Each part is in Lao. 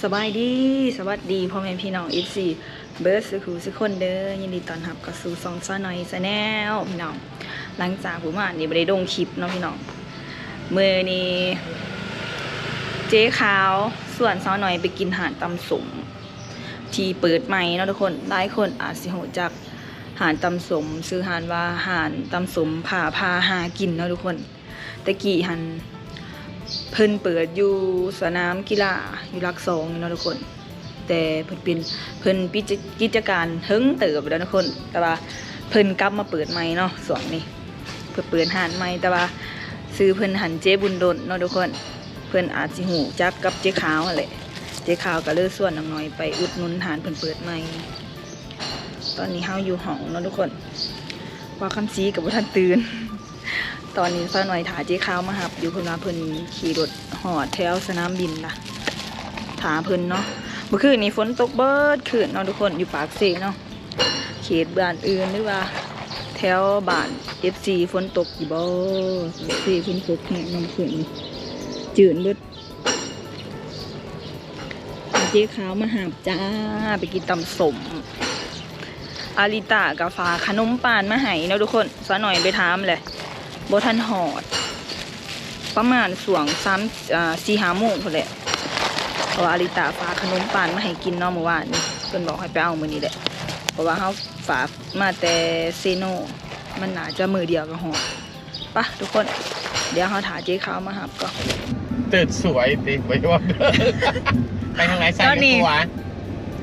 ສະບາຍດີ ສະຫວັດດີພໍ່ແມ່ພີ່ນ້ອງ ເອັຟຊີ ເບິດສູ່ຜູ້ສູ່ຄົນເດີ. ຍິນດີຕ້ອນຮັບເຂົ້າສູ່ຊ່ອງສາວໜ້ອຍ Channel ພີ່ນ້ອງ. ຫຼັງຈາກມື້ວານນີ້ບໍ່ໄດ້ລົງຄລິບເນາະພີ່ນ້ອງ, ມື້ນີ້ເຈຂາວຊວນສາວໜ້ອຍໄປກິນຮ້ານຕຳສົ້ມທີ່ເປີດໃໝ່ເນາະທຸກຄົນ. ຫຼາຍຄົນອາດຊິຮູ້ຈັກຮ້ານຕຳສົ້ມ ຊື່ຮ້ານວ່າຮ້ານຕຳສົ້ມພາ ພາຫາກິນເນາະທຸກຄົນ. ແຕ່ກີ້ຫັ້ນເພິ່ນເປີດຢູ່ສະໜາມກິລາຢູ່ຫຼັກສອງນີ້ເນາະທຸກຄົນ, ແຕ່ເພິ່ນເປັນ ເພິ່ນປິດກິດຈະການເຖິງເຕີບແລ້ວທຸກຄົນ, ແຕ່ວ່າເພິ່ນກັບມາເປີດໃໝ່ເນາະຊ່ວງນີ້. ເພິ່ນເປີດຮ້ານໃໝ່ ແຕ່ວ່າຊື່ເພິ່ນຫັ້ນເຈບຸນດົນເນາະທຸກຄົນ. ເພິ່ນອາດຊິຮູ້ຈັກກັບເຈຂາວຫັ້ນແຫຼະ, ເຈຂາວກໍເລີຍຊວນນ້ອງໜ້ອຍໄປອຸດໜູນຮ້ານເພິ່ນເປີດໃໝ່. ຕອນນີ້ເຮົາຢູ່ຫ້ອງເນາະທຸກຄົນ, ບ່າວຄຳສີກໍບໍ່ທັນຕື່ນ. ຕອນນີ້ສາວໜ້ອຍຖ້າເຈຂາວມາຮັບຢູ່, ເພິ່ນວ່າເພິ່ນຂີ່ລົດຮອດແຖວສະໜາມບິນລະ ຖ້າເພິ່ນເນາະ. ເມື່ອຄືນນີ້ຝົນຕົກເບິດຄືນເນາະທຸກຄົນ, ຢູ່ປາກເຊເນາະ. ເຂດບ້ານອື່ນ ຫຼືວ່າແຖວບ້ານເອັຟຊີຝົນຕົກຢູ່ບໍ່? ປາກເຊຝົນຕົກແຮງເນາະ ເມື່ອຄືນນີ້ ຈືນເບິດ. ເຈຂາວມາຮັບຈ້າ ໄປກິນຕຳສົ້ມ. ອາລິຕາກໍຝາກຂະໜົມປານມາໃຫ້ເນາະທຸກຄົນ. ສາວໜ້ອຍໄປຖາມແຫຼະ ບໍ່ທັນຮອດ ປະມານຊ່ວງສາມ ອ່າ ສີ່ຫ້າໂມງພຸ້ນແຫຼະ, ເພາະວ່າອາລິຕາຝາກຂະໜົມປານມາໃຫ້ກິນເນາະມື້ວານນີ້. ເພິ່ນບອກໃຫ້ໄປເອົາມື້ນີ້ແຫຼະ ເພາະວ່າເຮົາຝາກມາແຕ່ເຊໂນ, ມັນໜ້າຈະມື້ດຽວກໍຮອດ. ປະທຸກຄົນ ດຽວເຮົາຖ້າເຈຂາວມາຮັບກ່ອນ. ຕື່ນສວຍຕິ ໄປທາງໃດ? ໄປທາງໃດ? ຕອນນີ້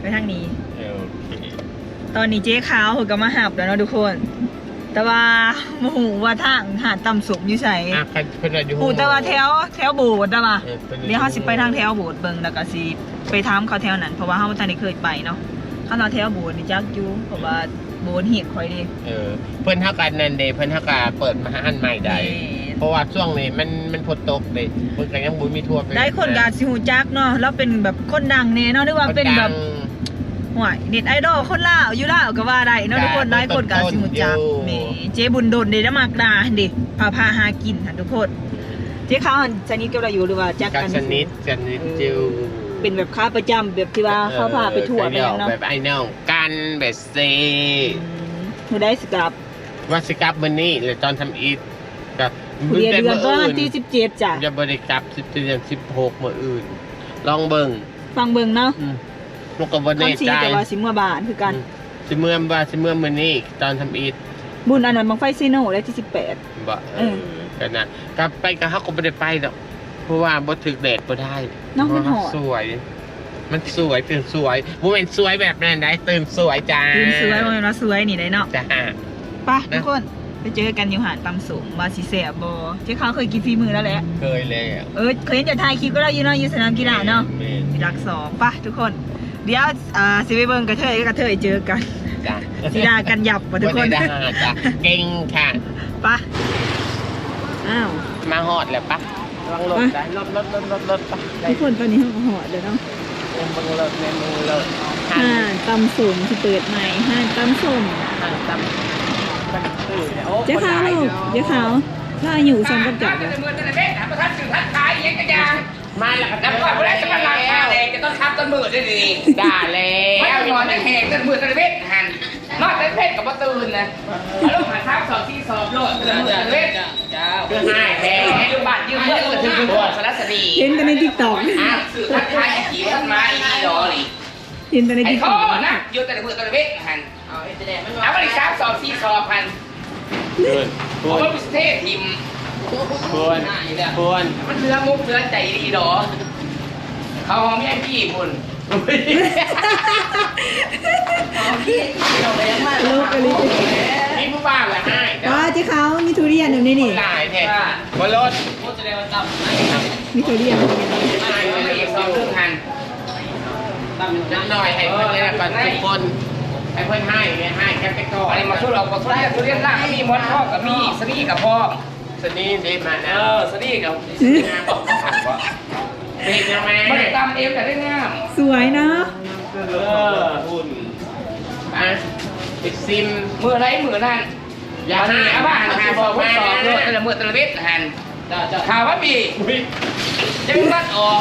ໄປທາງນີ້. ເອີ ໂອເຄ. ຕອນນີ້ເຈຂາວເພິ່ນກໍມາຮັບແລ້ວເນາະທຸກຄົນ, ແຕ່ວ່າບໍ່ຮູ້ວ່າທາງຮ້ານຕຳສົ້ມຢູ່ໃສ. ອ່ະ ເພິ່ນວ່າຢູ່ ຮູ້ແຕ່ວ່າແຖວ ແຖວໂບດແລ້ວວ່າ. ເອີ ດຽວເຮົາຊິໄປທາງແຖວໂບດເບິ່ງ ແລ້ວກໍຊິໄປຖາມເຂົາແຖວນັ້ນ ເພາະວ່າເຮົາບໍ່ທັນໄດ້ເຄີຍໄປເນາະ. ຄັນວ່າແຖວໂບດນີ້ຈັກຢູ່ ເພາະວ່າໂບດຮີດຂ້ອຍເດ້. ເອີ ເພິ່ນເຮົາກໍນັ້ນເດ້ ເພິ່ນເຮົາກໍເປີດມາຮ້ານໃໝ່ໄດ້. ແມ່ນ. ເພາະວ່າຊ່ວງນີ້ມັນ ມັນຝົນຕົກເດ້ ເພິ່ນກໍຍັງບໍ່ມີທົວໄປ. ຫຼາຍຄົນກໍອາດຊິຮູ້ຈັກເນາະ, ລາວເປັນແບບຄົນດັງແດ່ເນາະ ຫຼືວ່າເປັນແບບ ຄົນດັງ ຫ້ວຍ ເນັດໄອດອລຄົນລາວ ຢູ່ລາວກໍວ່າໄດ້ເນາະທຸກຄົນ. ຫຼາຍຄົນກໍອາດຊິຮູ້ຈັກ. ແມ່ນ ເຈບຸນດົນເດ້ ລາວມັກດ່າຫັ້ນເດ້ ພາ ພາຫາກິນຫັ້ນທຸກຄົນ. ເຈຂາວຫັ້ນສະໜິດກັບລາວຢູ່ ຫຼືວ່າຈັກກັນ? ກໍສະໜິດ ສະໜິດຢູ່. ເອີ ເປັນແບບຂາປະຈຳ ແບບທີ່ວ່າເຂົາພາໄປທົ່ວໄປຫຍັງເນາະ ແບບອ້າຍນ້ອງກັນແບບຊີ້. ອືມ ມື້ໃດຊິກັບ? ວ່າຊິກັບມື້ນີ້ແຫຼະ ຕອນທຳອິດ. ກໍເດືອນ ເດືອນ ເດືອນ ວັນທີສິບເຈັດຈ້ະ. ຍັງບໍ່ໄດ້ກັບ ສິບເຈັດ ສິບຫົກ ມື້ອື່ນ ລອງເບິ່ງ ຟັງເບິ່ງເນາະ. ອືມ ມັນກໍບໍ່ແນ່ໃຈ ຄຳສີກໍວ່າຊິເມືອບ້ານຄືກັນ. ອືມ ຊິເມືອ ວ່າຊິເມືອມື້ນີ້ຕອນທຳອິດ. ບຸນອັນນັ້ນບັ້ງໄຟເຊໂນແຫຼະ ທີສິບແປດ. ບໍ່ ເອີ ເອີ ກໍນະ ກັບໄປກໍເຮົາກໍບໍ່ໄດ້ໄປດອກ ເພາະວ່າບໍ່ຖືກແດດບໍ່ໄດ້ເນາະ. ມັນຮ້ອນ ສວຍ ມັນສວຍ ຕື່ນສວຍ ບໍ່ແມ່ນສວຍແບບນັ້ນໃດ ຕື່ນສວຍຈ້າ ຕື່ນສວຍ ບໍ່ແມ່ນວ່າສວຍນີ້ໃດເນາະ. ຈ້າ ໄປທຸກຄົນ ໄປເຈີກັນຢູ່ຮ້ານຕຳສົ້ມ ວ່າຊິແຊບບໍ່? ເຈົ້າຂາວເຄີຍກິນຝີມືລາວແຫຼະ. ເຄີຍແລ້ວ. ເອີ ເຄີຍເຫັນເຈົ້າຖ່າຍຄລິບກັບລາວຢູ່ເນາະ ຢູ່ສະໜາມກິລາເນາະ. ແມ່ນ ຫຼັກສອງ. ໄປທຸກຄົນ ດຽວ ອ່າ ຊິໄປເບິ່ງກະເທີຍ ກະເທີຍເຈີກັນ. ຈ້າ ຊິດ່າກັນຫຍັບບໍ່ທຸກຄົນ? ບໍ່ໄດ້ດ່າຈ້າ ເກັ່ງຄ່ະ. ໄປ ອ້າວ ມາຮອດແລ້ວ. ໄປ ລອງລົດໄດ້ ລົດ ລົດ ລົດ ລົດ ລົດ ໄປ. ທຸກຄົນ ຕອນນີ້ເຮົາກໍຮອດແລ້ວເນາະ. ເບິ່ງລົດ ເບິ່ງລົດ ຮ້ານຕຳສົ້ມທີ່ເປີດໃໝ່ ຮ້ານຕຳສົ້ມ ຮ້ານຕຳ ເຈົ້າຂາວ ເຈົ້າຂາວ ລາວອາຍຸສ່ຳກັບເຈົ້າບໍ່? ມາແລ້ວກໍ ນຳກ່ອນ ຜູ້ໃດຈະມານັ່ງທ່າແດງ ຈະຕ້ອງຂັບຕົ້ນມືດໄດ້ນີ້. ດ່າແລ້ວ ມັນນອນແຫ້ງໆ ຕົ້ນມືດຕົ້ນເວັດຫັ້ນ ນອນແຕ່ເວັດກໍບໍ່ຕື່ນນະ. ອາລົມຫາ ສາມສອງສີ່ສອງໂລດ ຕົ້ນມືດຕົ້ນເວັດ. ຄືຮ້າຍແທ້ ຢືມບ້ານຢືມເມືອງ ຄືສາລະສະດີ. ເຫັນແຕ່ໃນ TikTok ອ່ະ ຊື້ທັນຂາຍ ຊິຂີ່ທັນມາອີ່ຫຼີດອນີ້. ເຫັນແຕ່ໃນ TikTok ນະ ຢູ່ແຕ່ມື້ຕະເວັນຫັ້ນ ເອົາມາອີກ ສາມສອບ ສີ່ສອບຫັ້ນ ເອີ ໂອ້ຍ ເອົາມາເທຖິ້ມ. ຄວນ ຄວນ ມັນເຫຼືອມຸກເຫຼືອໃຈອີ່ຫຼີດອ ເຂົ້າຫ້ອງ VIP ພຸ້ນ. ໂອ້ຍ ຕະຫຼົກອີ່ຫຼີ. ມີຜູ້ບ່າວລະອ້າຍ ປ້າ ເຈົ້າຂາວ ມີທຸລຽນນຳນີ້ນີ້ ຫຼາຍແທ້ ບໍ່ລົດ. ມີທຸລຽນ ອ້າຍ ມີອີກສອງລູກຫັ້ນ. ຈັກໜ້ອຍໃຫ້ເພິ່ນໄດ້ນຳກັນທຸກຄົນ ໃຫ້ເພິ່ນໃຫ້ ໃຫ້ກັນໄປກ່ອນ. ອັນນີ້ໝາກທຸລຽນ ໝາກທຸລຽນລາກກໍມີ ໝອນທອງກໍມີ ສະນີກໍພ້ອມ. ສະນີເດ້ມານະ ເອີ ສະນີກໍ ເຮັດຫຍັງແມ່? ບໍ່ໄດ້ຕຳເອງກໍໄດ້ງາມ ສວຍເນາະ. ເອີ ຫຸ່ນ ອ່ະ ໄປຊິມ ມື້ໃດມື້ນັ້ນ. ຢ່າ ອັນນີ້ ຫາ ເອົາມາ ຫາ ຫາ ຫາ ສອບ ສອບໂລດ ແຕ່ລະມື້ແຕ່ລະເວັນຫັ້ນ. ເຈົ້າ ເຈົ້າ ຂ່າວວ່າມີ ອຸ້ຍ ຍັງມັດອອກ.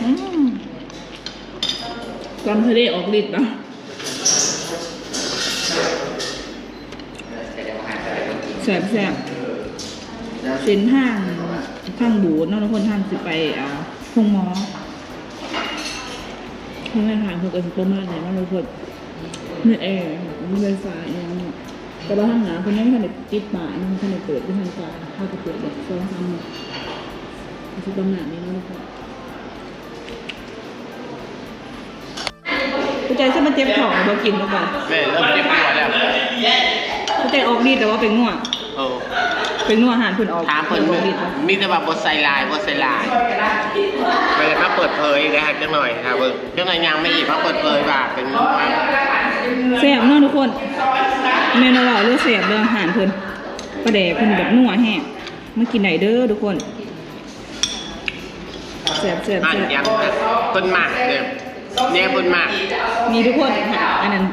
ອືມ ຕຳທະເລອອກລິດເນາະ ແຊບໆ ເສັ້ນທາງ ທາງບູນເນາະທຸກຄົນ ທາງຊິໄປ ອ່າ ໂຮງໝໍ ໂຮງແຮມເພິ່ນກໍຊິປະມານນີ້ເນາະທຸກຄົນ ມີແອ ມີໄວຟາອີ່ຫຍັງເນາະ ແຕ່ວ່າທາງໜ້າເພິ່ນຍັງບໍ່ທັນໄດ້ຕິດປ້າຍ ຍັງບໍ່ທັນໄດ້ເປີດເປັນທາງການ ເຂົາກໍເປີດແບບສອງສາມມື້ ກໍຊິປະມານນີ້ເນາະທຸກຄົນ. ຜູ້ໃຈຊິມາເຈັບທ້ອງບໍ່ກິນແລ້ວບໍ່? ແມ່ນ ເລີ່ມເຈັບຫົວແລ້ວ. ຜູ້ໃຈອອກດີແຕ່ວ່າເປັນງົວ. ເອີ ເປັນງົວ ອາຫານເພິ່ນອອກ ຖາມເພິ່ນ ມີແຕ່ວ່າບໍ່ໃສ່ຫຼາຍ ບໍ່ໃສ່ຫຼາຍ. ເປີດມາເປີດເຜີຍໄດ້ ຈັກໜ່ອຍ ຖ້າເບິ່ງ ຈັກໜ່ອຍຍ່າງມາອີກ ມາເປີດເຜີຍວ່າເປັນງົວ. ແຊບເນາະທຸກຄົນ ແມ່ນວ່າເລີຍ ແຊບເດີ ອາຫານເພິ່ນ ປາແດກເພິ່ນແບບນົວແຮງ. ມາກິນໄດ້ເດີທຸກຄົນ ແຊບໆໆ ເພິ່ນມັກເດ້ ແນວເພິ່ນມັກ. ນີ້ທຸກຄົນ ອັນນັ້ນ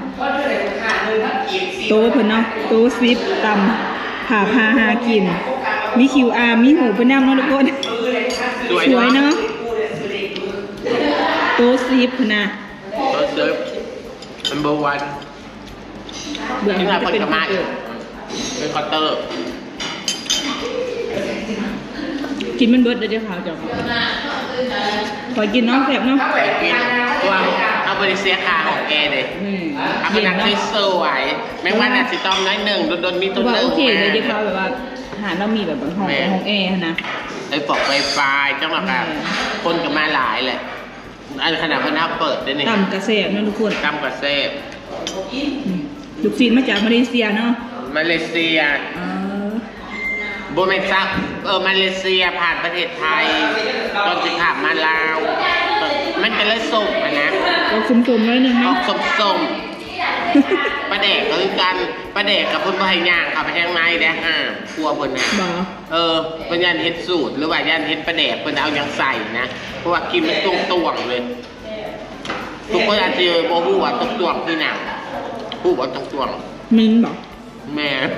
ໂຕເພິ່ນເນາະ ໂຕສິບ ຕຳພາພາຫາກິນ ມີຄິວອາ ມີຮູບເພິ່ນນຳເນາະທຸກຄົນ. ສວຍເນາະ ສວຍເນາະ ໂຕສິບພຸ້ນນະ ໂຕສິບ number one. ເບື່ອ ເພິ່ນກໍມາ ເປັນເຂົາເຕີ ກິນມັນເບິດເດີ ເຈົ້າ. ຂ້ອຍກິນເນາະ ແຊບເນາະ ຂ້ອຍກິນ ເພາະວ່າເຮົາບໍ່ໄດ້ເສຍຄ່າຫ້ອງແອເດ້. ອືມ ເຮົາໄປນັ່ງສວຍໆ ແມ່ງວ່າໜ້າຊິຕ້ອມໜ້ອຍໜຶ່ງ ດົນໆມີຕົວໜຶ່ງ. ໂອເຄເດ້ ເຈົ້າ ເພາະວ່າຮ້ານເຮົາມີແບບຫ້ອງ ແມ່ນ ຫ້ອງແອຫັ້ນນະ ໄຟຟອກໄວຟາຍ ຈັ່ງວ່າ ແມ່ນ ຄົນກໍມາຫຼາຍແຫຼະ. ອັນຂະໜາດເພິ່ນເອົາເປີດເດ້ນີ້ ຕຳກະແຊບເນາະທຸກຄົນ ຕຳກະແຊບ. ອືມ ລູກຊີ້ນມາຈາກມາເລເຊຍເນາະ ມາເລເຊຍ. ເອີ ບໍ່ແມ່ນຊະ ເອີ ມາເລເຊຍ ຜ່ານປະເທດໄທ ກ່ອນຊິຂ້າມມາລາວ ມັນກໍເລີຍສົ້ມຫັ້ນນະ ອອກສົ້ມໆໜ້ອຍໜຶ່ງເນາະ ອອກສົ້ມໆ. ປາແດກກໍຄືກັນ ປາແດກກໍເພິ່ນບໍ່ໃຫ້ຍ່າງເຂົ້າໄປທາງໃນເດ້ ຫ້າມຄົວເພິ່ນນະ. ບໍ່ ເອີ ເພິ່ນຢ້ານເຮັດສູດ ຫຼືວ່າຢ້ານເຮັດປາແດກ ເພິ່ນເອົາຫຍັງໃສ່ນະ ເພາະວ່າກິນມັນຕົວງໆເລີຍ. ທຸກຄົນອາດຈະບໍ່ຮູ້ວ່າຕົວງໆຄືຫຍັງ ຮູ້ບໍ່ຕົວງໆ? ເໝັນບໍ່? ແມ່ນ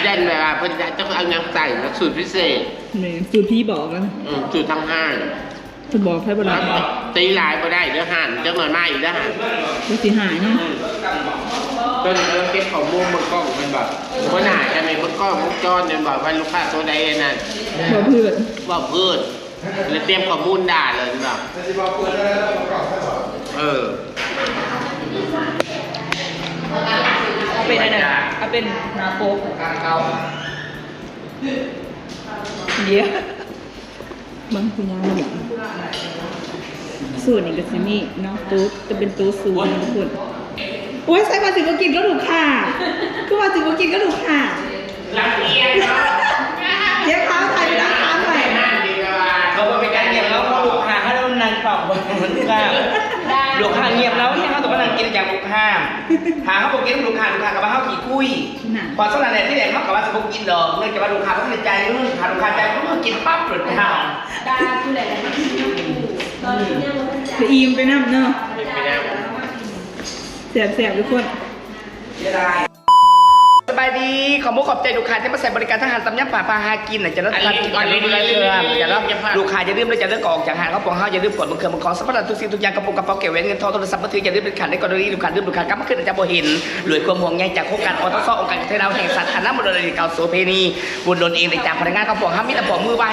ຢ້ານແບບວ່າເພິ່ນຈະເອົາຫຍັງໃສ່ນະ ສູດພິເສດ. ແມ່ນ ສູດຜີບອກນະ. ອືມ ສູດທາງຮ້ານ ເພິ່ນບອກໃຜບໍ່ໄດ້ ຕີຫຼາຍບໍ່ໄດ້ເດີ ຮ້ານຈັກໜ່ອຍມາອີກເດີ ມັນຊິຫາຍເນາະ. ອືມ ຕອນນີ້ກຳລັງເກັບຂໍ້ມູນເບິ່ງກ້ອງແມ່ນບໍ່? ຫົວໜ້າຈະແມ່ນເບິ່ງກ້ອງວົງຈອນແມ່ນບໍ່? ວ່າລູກຄ້າໂຕໃດອັນນັ້ນ ເວົ້າພື້ນ ເວົ້າພື້ນ ແລ້ວຕຽມຂໍ້ມູນດ່າເລີຍແມ່ນບໍ່? ເອີ ເປັນອັນນັ້ນ ເອົາເປັນໜ້າປົກ ດຽວ ເບິ່ງຜູ້ຍ່າງມາເບິ່ງ ສູດນີ້ກໍຊິມີເນາະ ໂຕຈະເປັນໂຕສູງທຸກຄົນ. ໂອ້ຍ ໃສ່ວ່າຊິບໍ່ກິນກັບລູກຄ້າ ຄືວ່າຊິບໍ່ກິນກັບລູກຄ້າ ລຳອຽງເນາະ ເຈັບຂາ ຖ່າຍເວລາຖາມໄວ້ ເຂົາບໍ່ເປັນການງຽບເນາະ ເພາະລູກຄ້າເຮົານັ່ງເຝົ້າເບິ່ງລູກຄ້າ ລູກຄ້າງຽບເນາະ ເຮົາຕ້ອງມານັ່ງກິນຈາກລູກຄ້າ ຖ້າເຮົາບໍ່ກິນລູກຄ້າ ລູກຄ້າກໍວ່າເຮົາຂີ້ຄຸຍ. ນະ ເພາະສະນັ້ນແຫຼະ ທີແລກເຮົາກໍວ່າຊິບໍ່ກິນດອກ ເນື່ອງຈາກວ່າລູກຄ້າບໍ່ທັນໄດ້ຈ່າຍເງິນ ຖ້າລູກຄ້າຈ່າຍ ເຮົາກໍກິນປັບໂລດ. ດາຜູ້ໃດລະ ຕອນນີ້ຍັງບໍ່ທັນຈ່າຍ ໄດ້ອີ່ມໄປນຳເນາະ ໄດ້ ແຊບໆ ທຸກຄົນ. ສະບາຍດີ ຂໍຂອບອົກຂອບໃຈລູກຄ້າທີ່ມາໃຊ້ບໍລິການທາງຮ້ານຕຳຍຳພາພາຫາກິນນະ ຈະເນາະ ລູກຄ້າຢ່າລືມເດີ ລູກຄ້າຢ່າລືມເດີ ຈະເລີຍກ່ອນອອກຈາກຮ້ານຂອງພວກເຮົາ ຢ່າລືມກວດເບິ່ງເຄື່ອງເບິ່ງຂອງ ສຳພາລະທຸກສິ່ງທຸກຢ່າງ ກະປຸງກະເປົາ ແກ້ວແຫວນ ເງິນທອງ ໂທລະສັບມືຖື ຢ່າລືມເດັດຂາດ ໃນກໍລະນີລູກຄ້າລືມ ລູກຄ້າກັບມາຄືນ ຈະບໍ່ເຫັນ ດ້ວຍຄວາມຫ່ວງໃຍຈາກໂຄງການ ອສສ ອົງການການເທລາວແຫ່ງຊາດ ອານາມະດົນ ແລະ ເກົ່າໂສເພນີ ບຸນດົນເອງ ແລະ ຈາກພະນັກງານຂອງພວກເຮົາ ມີແຕ່ພ້ອມມືໄວ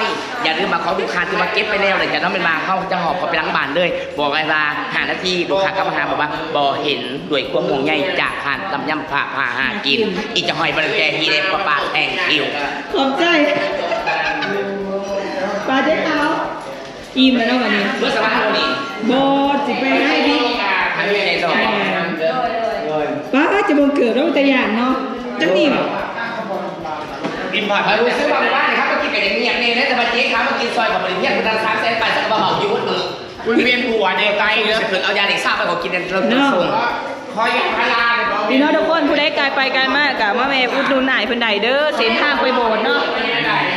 ຢ່າລືມມາຂອງລູກຄ້າທີ່ວ່າເກັບໄປແລ້ວ ແລ້ວຈະນຳແມ່ນວ່າເຮົາຈະຫອບເຂົ້າໄປຫຼັງບ້ານເລີຍ ບອກໄວ້ວ່າຫ້ານາທີ ລູກຄ້າກັບມາຫາ ບອກວ່າບໍ່ເຫັນ ດ້ວຍຄວາມຫ່ວງໃຍຈາກຮ້ານຕຳຍຳພາພາຫາກິນ ອີກຈະຫອຍບໍ່ໄດ້ແກ່ຮີແດງກວ່າປາກແທງຄິວ. ຂອບໃຈ ປາເຈ້ຂາວ. ອີ່ມແລ້ວເນາະບັດນີ້ ເບິດສະບາຍແລ້ວນີ້ ບໍ່ ຊິໄປໃຫ້ດີ ໃຫ້ໃຫຍ່ຕໍ່ ປ້າ ຈະບໍ່ເກີດແລ້ວ ແຕ່ຢ້ານເນາະ ຈັກນີ້ ກິນຜັກ ເອີ ຮູ້ສຶກວ່າມື້ວານນີ້ເຮົາມາກິນກໍຍັງງຽບແນ່ເດ້ ແຕ່ວ່າເຈຄາມາກິນຊອຍ ເຂົາບໍ່ໄດ້ງຽບ ເພິ່ນສາມແສນປາຍ ສັກກະວ່າເວົ້າຢູ່ໝົດມື້ ມັນວຽນຫົວແດ່ ໄກເດີ ເພິ່ນເອົາຢາເດັກສາວໄປ ເຂົາກິນແລ້ວ ເນາະ ເຂົາຍັງພາລາ ພີ່ນ້ອງທຸກຄົນ ຜູ້ໃດກາຍໄປກາຍມາ ກະມາແວ່ອຸດໜູນອ້າຍເພິ່ນໄດ້ເດີ ເສັ້ນທາງໄປໂບດເນາະ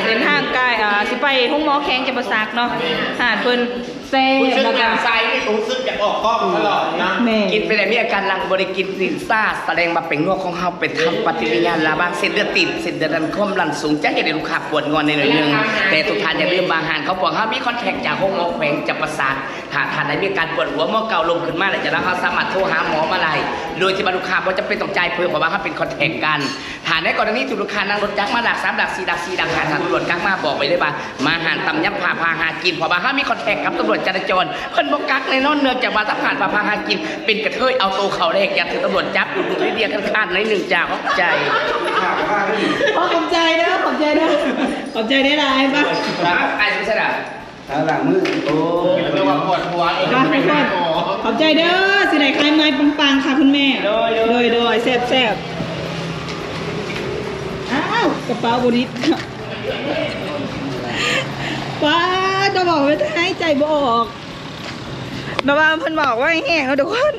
ເສັ້ນທາງກາຍ ອ່າ ຊິໄປໂຮງໝໍແຂວງຈຳປາສັກເນາະ ຮ້ານເພິ່ນ ແຊບ ຮູ້ສຶກ ແລ້ວກໍ ໝັ້ນໃຈນີ້ ຮູ້ສຶກຢາກອອກກ້ອງຕະຫຼອດນະ ແມ່ນ ກິນໄປແລ້ວມີອາການຫຼັ່ງບໍ່ໄດ້ກິນຕີນຊາ ສະແດງວ່າໄປງອກຂອງເຮົາໄປທຳປະຕິກິລິຍາລະຫວ່າງເສັ້ນເລືອດຕີບ ເສັ້ນເລືອດດຳຄວາມດັນສູງ ຈັ່ງເຮັດໃຫ້ລູກຄ້າປວດງອນແດ່ໜ້ອຍໜຶ່ງ. ແຕ່ທຸກທ່ານຢ່າລືມວ່າຮ້ານຂອງພວກເຮົາມີຄອນແທັກຈາກໂຮງໝໍແຂວງຈຳປາສັກ. ຖ້າທ່ານໃດມີອາການປວດຫົວ ໝໍເກົ້າລົ້ມຂຶ້ນມາແລ້ວ ຈະເຮົາສາມາດໂທຫາໝໍມາໄດ້ ໂດຍທີ່ວ່າລູກຄ້າບໍ່ຈຳເປັນຕ້ອງຈ່າຍເພີ່ມ ເພາະວ່າເຮົາເປັນຄອນແທັກກັນ. ຖ້າໃນກໍລະນີທີ່ລູກຄ້ານັ່ງລົດຈັກມາຫຼັກສາມຫຼັກສີ່ຫຼັກສີ່ຫຼັກ ຖ້າຕຳຫຼວດກັກມາບອກໄວ້ເລີຍວ່າ ມາຮ້ານຕຳຍຳພາພາຫາກິນ ເພາະວ່າເຮົາມີຄອນແທັກກັບຕຳຫຼວດຈະລາຈອນ ເພິ່ນບໍ່ກັກແນ່ນອນ ເນື່ອງຈາກວ່າທະຫານພາພາຫາກິນ ເປັນກະເທີຍເອົາໂຕເຂົ້າແລກ ຢາກຖືກຕຳຫຼວດຈັບ ອຸດໜູນເດຍໆ ຄັນໆ ໜ້ອຍໜຶ່ງຈ້າ ຂອບໃຈ. ໂອ້ ຂອບໃຈເດີ ຂອບໃຈເດີ ຂອບໃຈຫຼາຍໆ ໄປ ອ້າຍ ຊິໄປໃສລະ? ລ້າງມື ໂອ້ ເອີ້ນວ່າປວດຫົວ ໄປ ທຸກຄົນ ຂອບໃຈເດີ ຊິໄດ້ຂາຍເມື່ອຍປັງໆ ຄ່ະຄຸນແມ່ ໂດຍ ໂດຍ ໂດຍ ໂດຍ ແຊບໆ. ອ້າວ ກະເປົາບໍ່ດິດ ປາດ ກະເວົ້າໄປຫາຍໃຈບໍ່ອອກ ແບບວ່າເພິ່ນບອກວ່າແຫ້ງເນາະທຸກຄົນ.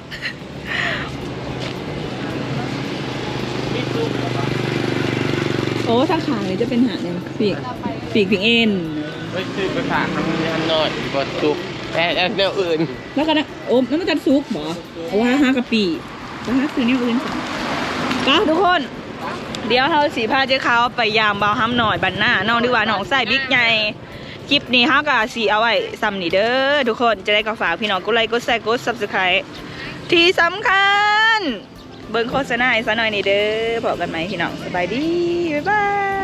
ໂອ້ ຖ້າຂາຍຈະເປັນຫາຫຍັງ? ປີກ ປີກ ປີກເອັນ ໄປຊື້ໄປຝາກທາງນີ້ ອັນນ້ອຍບໍ່ສຸກ ແຕ່ອັນແນວອື່ນ ແລ້ວກໍ ໂອ້ ນ້ຳມັນກັນສຸກບໍ? ໂອ້ ຫາ ຫາກະປິ ໄປຫາຊື້ແນວອື່ນຊະ ໄປທຸກຄົນ. ດຽວເຮົາຊິພາເຈ້ຂາວໄປຢາມບ່າວຫຳນ້ອຍບ້ານນາເນາະ ຫຼືວ່ານ້ອງຊາຍບິກໃຫຍ່. ຄລິບນີ້ເຮົາກໍຊິເອົາໄວ້ສ່ຳນີ້ເດີທຸກຄົນ ຈັ່ງໃດກໍຝາກພີ່ນ້ອງກົດໄລ ກົດແຊ ກົດ Subscribe ທີ່ສຳຄັນ ເບິ່ງໂຄສະນາໃຫ້ສາວນ້ອຍນີ້ເດີ. ພໍ້ກັນໃໝ່ພີ່ນ້ອງ ສະບາຍດີ ບາຍບາຍ.